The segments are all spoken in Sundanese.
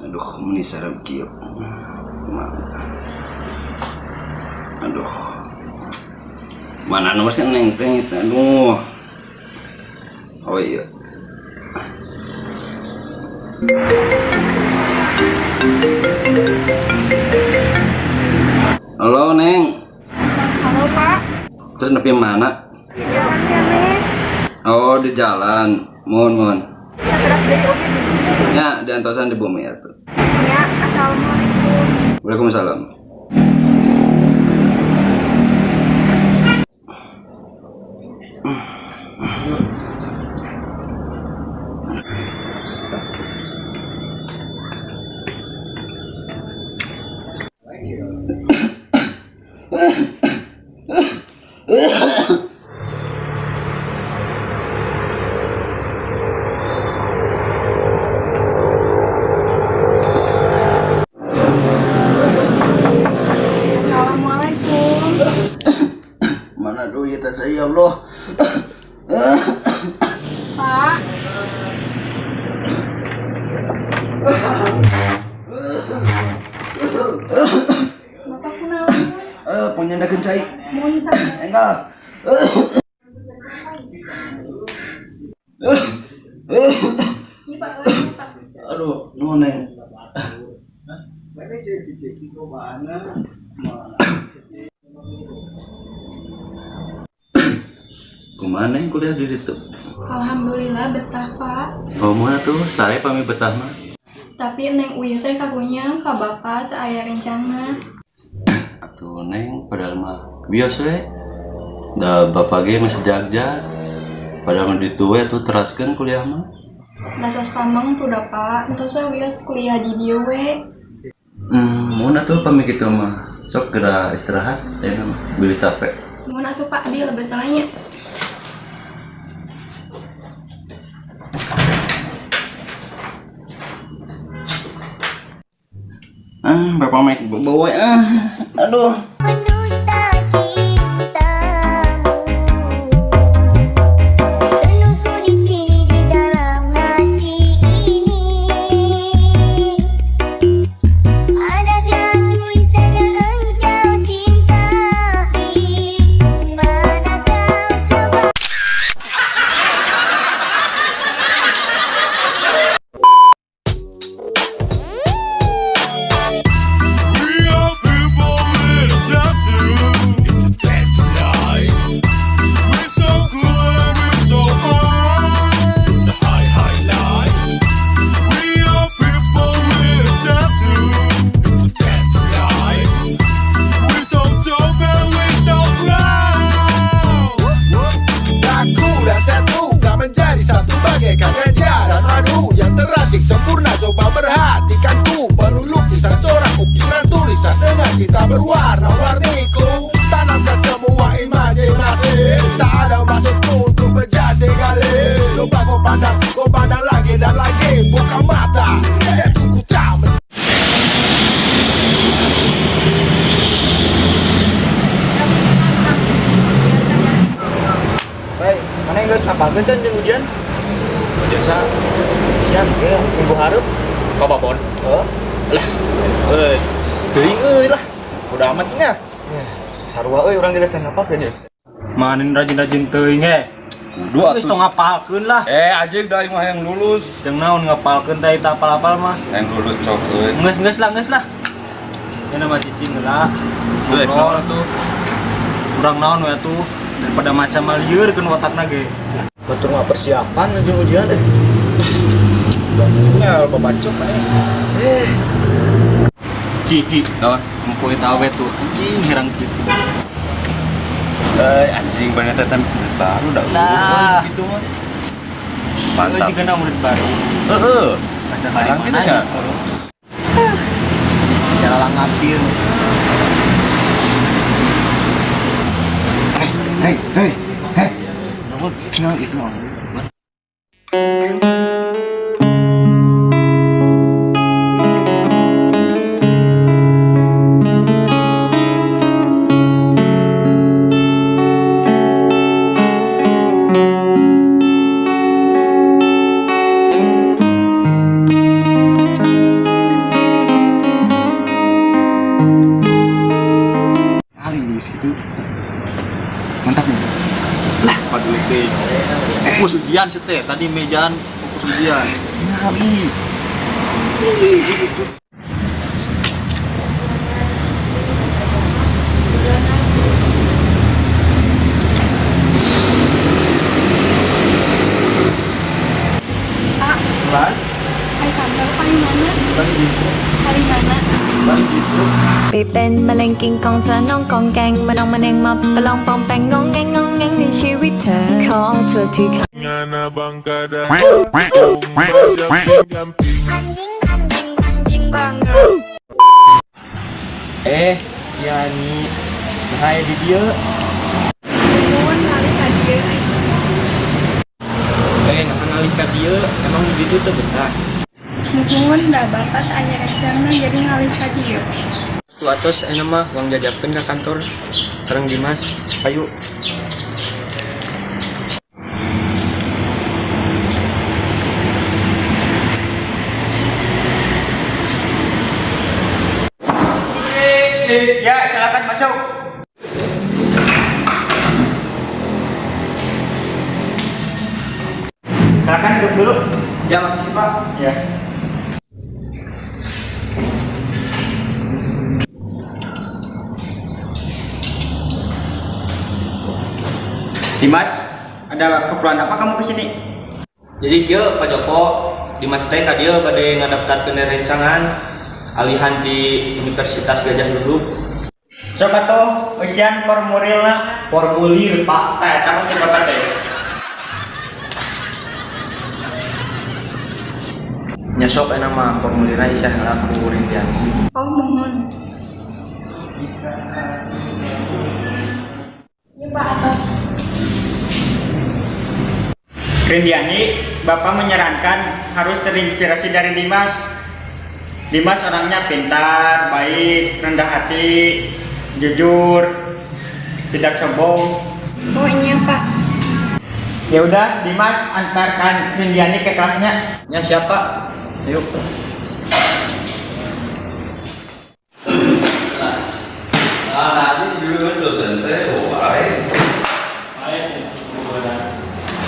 Aduh, meni sarap kieu. Kumaha? Aduh. Mana nomor si Neng teh teh? Aduh. Oh iya. Halo, Neng. Halo, Pak. Terus nepi mana? Di jalan keneh. Oh, di jalan. Mohon, mohon. Sakedap deui oge di bumi. Ya, diantosan di bumi ya tuh. Ya, assalamualaikum. Waalaikumsalam. Assalamualaikum. Mana duit saya, ya Allah. Pak. Bapak kunaon? Eh, panyandakeun cai. Mau nyisap? Enggak. Iya, Pak, lagi, Pak. Aduh, nuhun, Neng. Kumaha, Neng, kuliah di ditu? Alhamdulillah betah, Pak. Oh, mana tuh? Saya pami betah mah. Tapi Neng Uya teh kagunya ka Bapak teu aya rencana. Atuh, Neng, padahal mah biasa we. Da bapak ge masih jagja. Padahal mah ditu we tuh teraskeun kuliah mah. Da tos pameng tuh da, Pak. Entos we wios kuliah di dieu we. Mun atuh pami kitu mah. Sok geura istirahat ayeuna mah. Bilih capek. Mun atuh, Pak, di lebet nya. Ah, bapak mek bawa ah. Aduh. Mendusta cintamu. Menunggu di sini di dalam hati ini. Adakah tulisan yang engkau cintai? Mana kau coba? We are people with a tattoo. It's a tattoo life. We're so cool and we're so high. It's a high, high life. We are people with a tattoo. It's a tattoo life. We're so dope and we're so proud. Daku dan tattoo tak menjadi satu bagaikan ganja dan madu yang terracik sempurna. Coba perhatikan ku penuh lukisan, corak, ukiran, tulisan dengan kita berwarna-warni. Ku tanamkan semua imajinasi. Tak ada maksudku untuk menjadi gali. Coba kau pandang lagi dan lagi. Buka mata, tattoo ku tak. Ngapalkeun can jeung ujian? Ujian sa Ujian ge minggu hareup. Kau babon. Heuh. Lah. Euy. Teuing euy lah. Udah amat nya. Sarua euy urang ge can ngapalkeun ya. Manin rajin-rajin teuing he. Kudu Geus atuh. tong ngapalkeun lah. Eh anjing da aing mah yang lulus. Jeung naon ngapalkeun teh eta apal-apal mah. Yang lulus cok euy. Geus geus lah, geus lah. Ya nama cicing lah. Euy, Ngobrol tuh. Urang naon we atuh daripada macam mah lieur keun otakna ge. Batur mah persiapan jeung ujian deh. Nya babacok aing. Eh, Ki ki, Naon? muko eta awe tuh anjing herang kitu. Eh anjing bener teh murid baru dah. Lah. Gitu mah. Mantap. Juga na murid baru. Heeh. Dari Sekarang mana gitu ya. Jalan ngapir. Hei, hei, hei. Kenal itu mah. Kali gitu. Mantap nih. Lah, padulit teh. Fokus ujian sih teh. Tadi mejaan fokus ujian. Kali. Ah, ไปkantor paling mana? Paling mana? ไปเป็นมะเร็งกินกองสะน้องกองแกงมาลองมะเร็งมาประลองปองแปงงองแงงงองแงงในชีวิตเธอ ขอเธอที่ Ngana bangka dan jumping jumping. Anjing anjing anjing banget. Eh, Yani, hai di dieu. Nuhun ngalih ka dieu aing. Eh, nah ngalih ka dieu, emang di ditu teu betah. Nuhun da bapak aya rencana jadi ngalih ka dieu. Tuh atos enak mah uang jajakeun ka kantor sareng Dimas. Ayo. Ya, silakan masuk. Silakan duduk dulu. Ya makasih Pak. Ya. Dimas, ada keperluan apa kamu kesini? Jadi kieu Pak Joko, Dimas teh ka dieu bade ngadaftarkeun rencangan alihan di Universitas Gajah Duduk. Sok atuh eusian formulirna. Formulir Pak. Nah, eta pasti bapak teh. Nya sok enak mah formulirna isian heula ku Rindiani. Oh, mohon. Ini Pak atas. Rindiani, Bapak menyarankan harus terinspirasi dari Dimas. Dimas orangnya pintar, baik, rendah hati, jujur, tidak sombong. Oh, ini ya, Pak. Ya udah, Dimas antarkan Rindiani ke kelasnya. Nya siapa? Ayo. Ah, tadi juga dosen teh wae.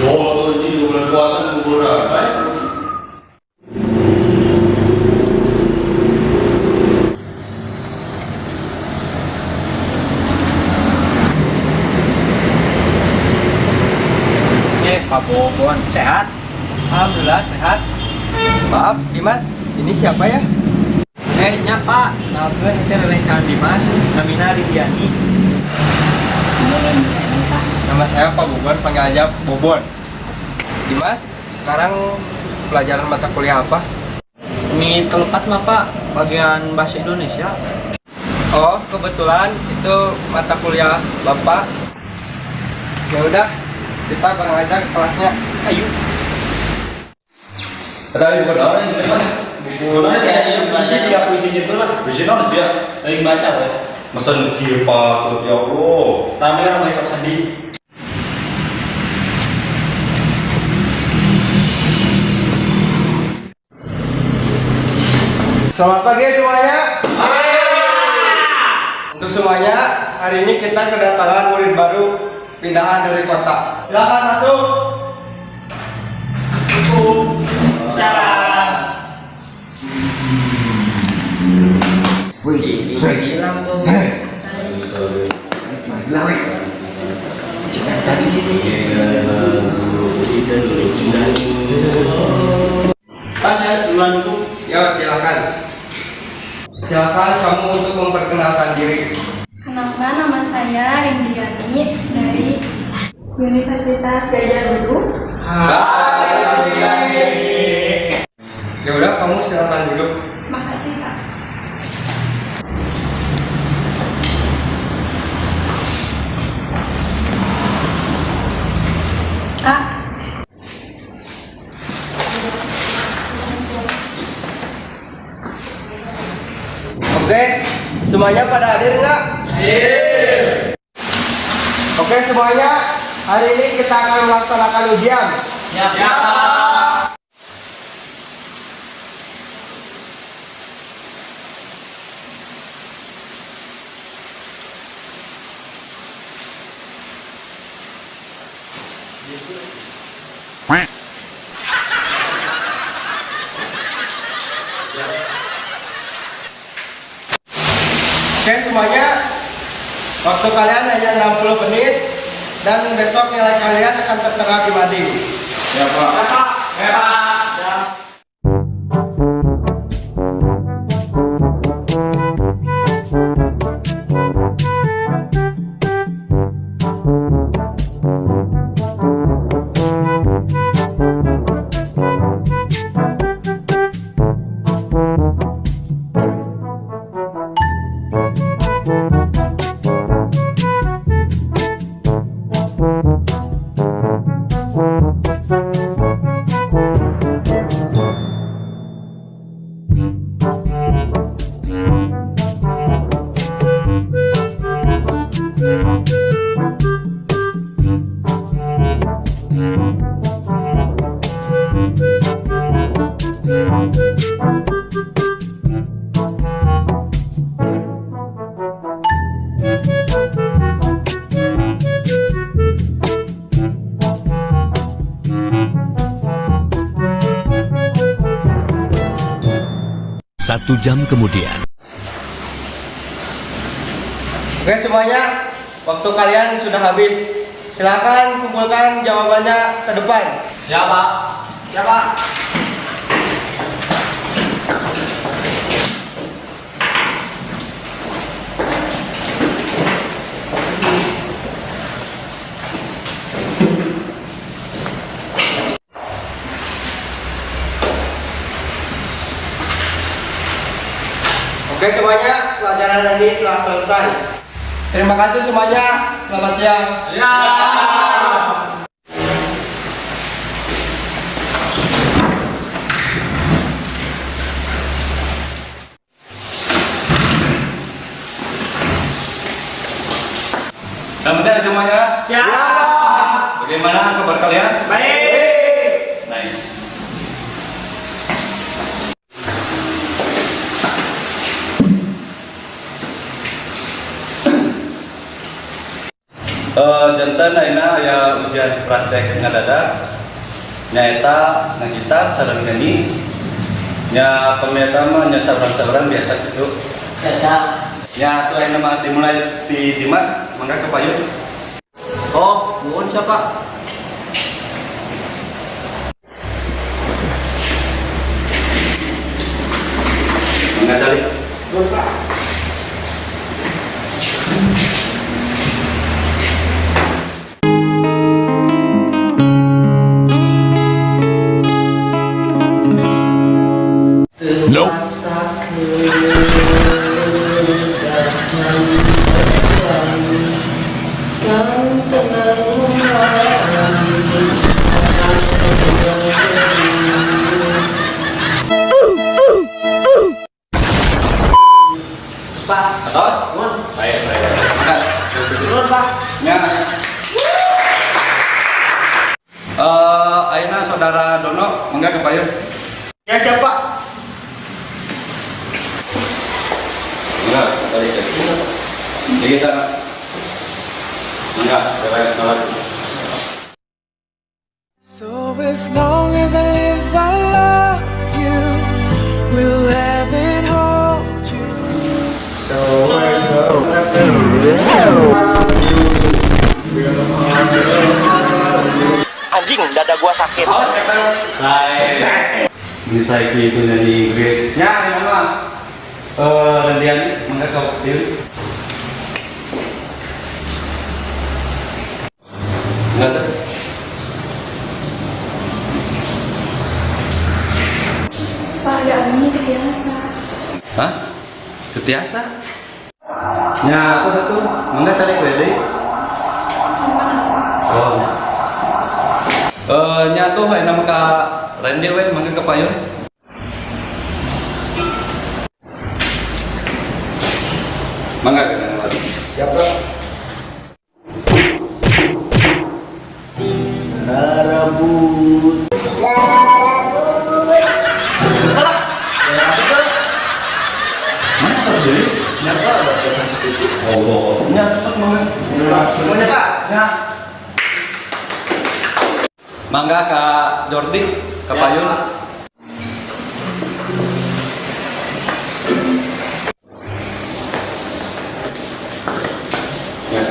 Yo, ini bulan puasa bulan apa? Eh, Pak Bobon, sehat? Alhamdulillah sehat. Maaf, Dimas, ini siapa ya? Eh, nya Pak, kenalkeun itu rerencangan Dimas, namina Rindiani. Ini Rindiani, Pak. Nama saya Pak Bobon, panggil aja Bobon. Dimas, sekarang pelajaran mata kuliah apa? Ini telepat mah Pak, bagian bahasa Indonesia. Oh, kebetulan itu mata kuliah Bapak. Ya udah, kita bareng aja ke kelasnya. Ayo. Ada buku naon ini Pak? Buku kayak puisi juga puisi gitu lah. Puisi naon sih ya? Lagi baca, we. Mesen kieu patut ya Allah. Rame orang besok sedih. Selamat pagi semuanya. Untuk semuanya, hari ini kita kedatangan murid baru pindahan dari kota. Silakan masuk. Salam. Wih, wih, lah, wih. Jangan tadi. Pak, saya duluan dulu. Ya, silakan. Silakan kamu untuk memperkenalkan diri. Kenalkan, nama saya Indiani dari Universitas Gajah Dulu. Ya udah, kamu silakan duduk. Makasih, Pak. Kak. Oke, semuanya pada hadir nggak? Hadir. Oke semuanya, hari ini kita akan melaksanakan ujian. Ya. Oke semuanya, waktu kalian hanya 60 menit dan besok nilai kalian akan tertera di mading. Ya, Pak. Ya, Pak. Ya, Pak. Ya. Satu jam kemudian. Oke semuanya, waktu kalian sudah habis. Silakan kumpulkan jawabannya ke depan. Ya, Pak. Ya, Pak. Oke semuanya, pelajaran ini telah selesai. Terima kasih semuanya. Selamat siang. Ya. Selamat siang semuanya. Siap. Bagaimana kabar kalian? Baik. Baik. Janten ayeuna aya ujian praktek ngadadak, nyaeta ngagitar sareng nyanyi nya. Pemirsa mah nya sabrang-sabrang biasa gitu. Biasa. Nya atuh, ayeuna mah dimulai di Dimas, mangga ke payun. Oh, mohon siapa? Mangga cari. Pak. Nope. Pak. Atos? Baik, baik. Mangga. Turun, Pak. Nya. Ayeuna saudara Dono, mangga ke payun. Ya, siapa? Balik ya. Jadi kita enggak, cewek salat. So as long as I live, I love you. Will have and hold you. So Anjing, dada gua sakit. Saya bisa itu nyanyi Inggris. Ya, ini mah. Eh, Rendian, mangga kau diri. Enggak tuh. Pak, ada abangnya ketiasa. Hah? Setiasa? Ya, aku satu. Mangga cari gue deh. Oh. Eh, nya tuh aya nama ka Randy we, mangga ke payun. Mangga ke lagi. Siap, Bro. Rebut. Sekolah. Ya, betul. Mana terus jadi? Nyata ada pesan sedikit. Oh, nya sok mangga. Semuanya, Pak. Ya. Mangga ka Jordi, ka payun. Ya.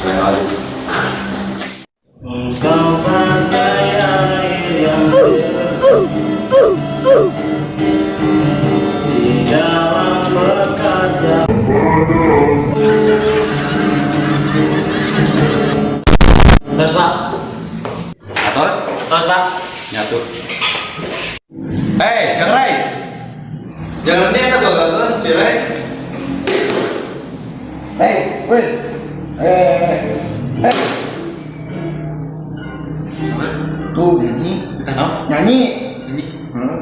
Lain lagi. Engkau bagai air yang di dalam bekas yang. Terus, Pak. Atos? Terus, Pak. Nyatu. Hei, Kang Ray. Jangan ini eta gua si Ray. Hei, woi. Eh, eh. Tuh nyanyi. Kita naon? Nyanyi. Nyanyi. Hmm.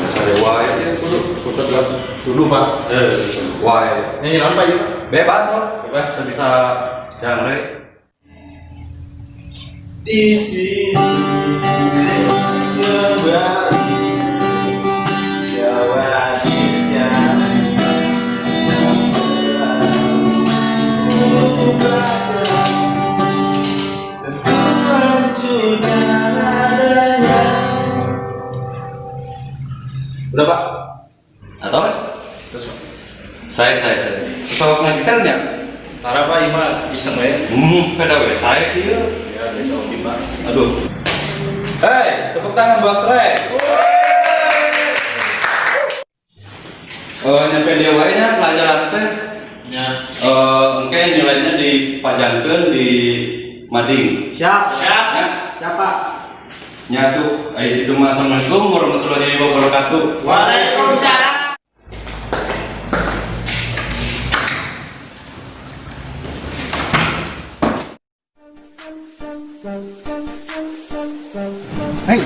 Saya wae ya kudu kudu Dulu, Pak. Eh, wae. Nyanyi naon, Pak, yuk? Bebas kok. Bebas. Bisa yang Ray. Di sini kembali ke wajibnya yang selalu berada dan ku hancurkan adanya. Udah, Pak. Atos? Terus, Pak. Saya. Sok ngagitarnya? Tara, Pak, ima iseng we. Kada we saya kieu. Ya, biasa oke, Pak. Aduh. Hei, tepuk tangan buat Ray. Eh, nyampe dia wae nya pelajaran teh. Ya. Eh, engke nilainya dipanjangkeun di mading. Siap. Siap. Ya. Siapa? Nyatu, ayo gitu mah. Assalamualaikum warahmatullahi wabarakatuh. Waalaikumsalam. Hei.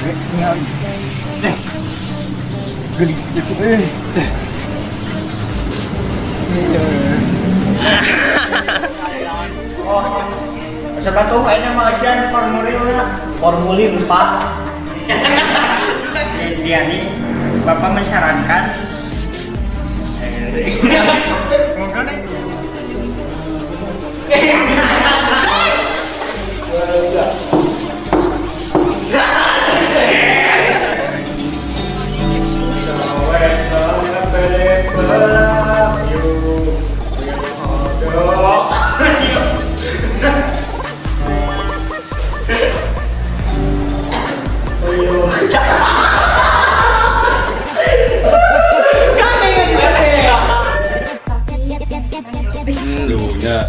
Tinggal. Eh. Gelis gitu eh. Eh. Siapa tuh kayaknya mengasihan formulir formulir, Pak. Diani, Bapak mensarankan ngobrol nih. Lunya.